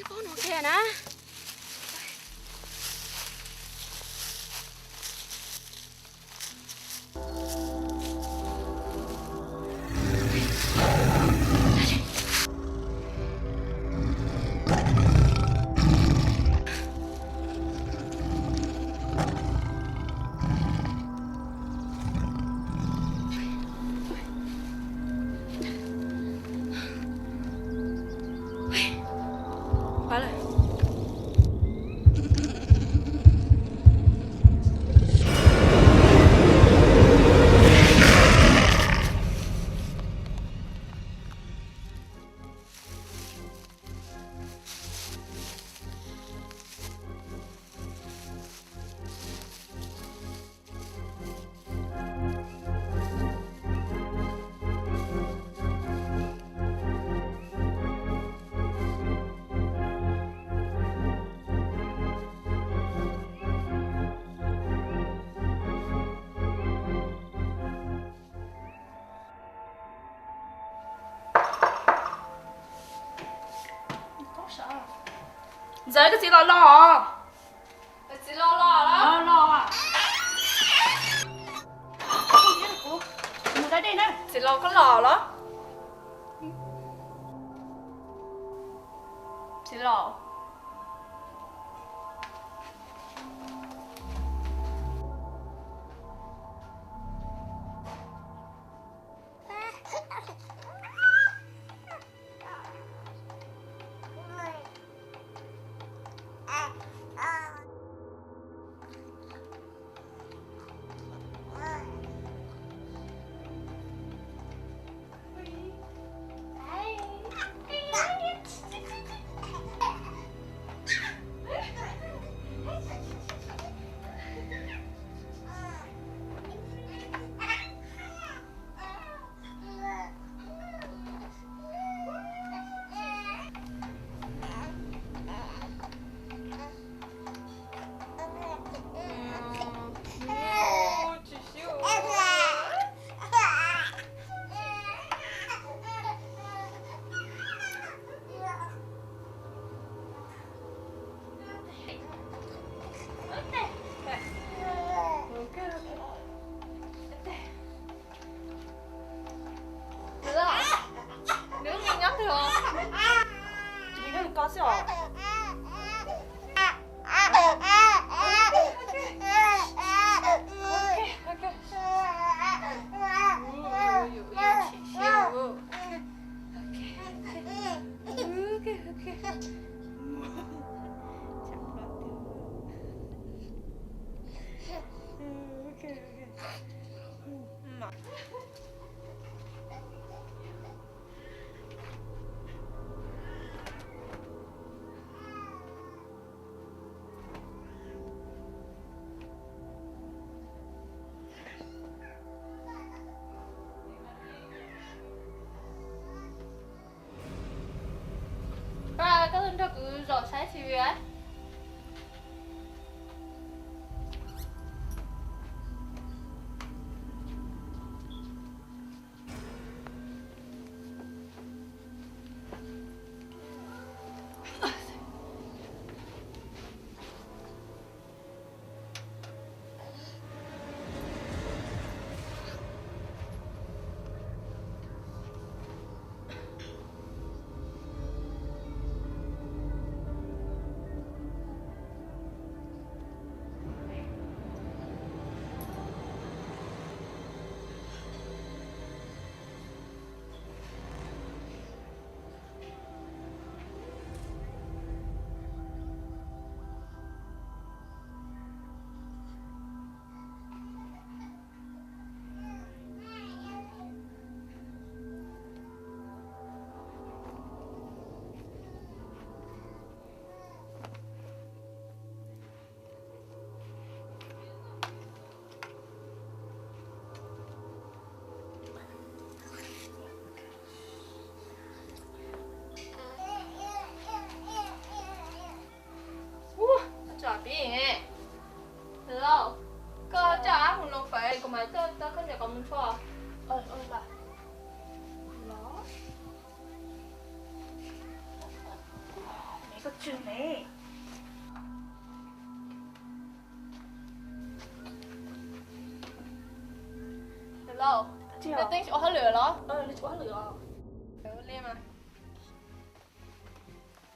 Tib pob no kiag na. Ntxawm, koj txiv los los. Txiv los los los. Los. Mus da dej na. Txiv los koj los los. Txiv los. Nws nyob twg os? Nws nyob koj xwb os. Koj nrog kuv zaum saib T V a. Kuv mam coj tau khaub ncaws kom mus nrho. Los, koj tswm ne. Lauj, Teeb tsis ua hauj lwm los? Li mas.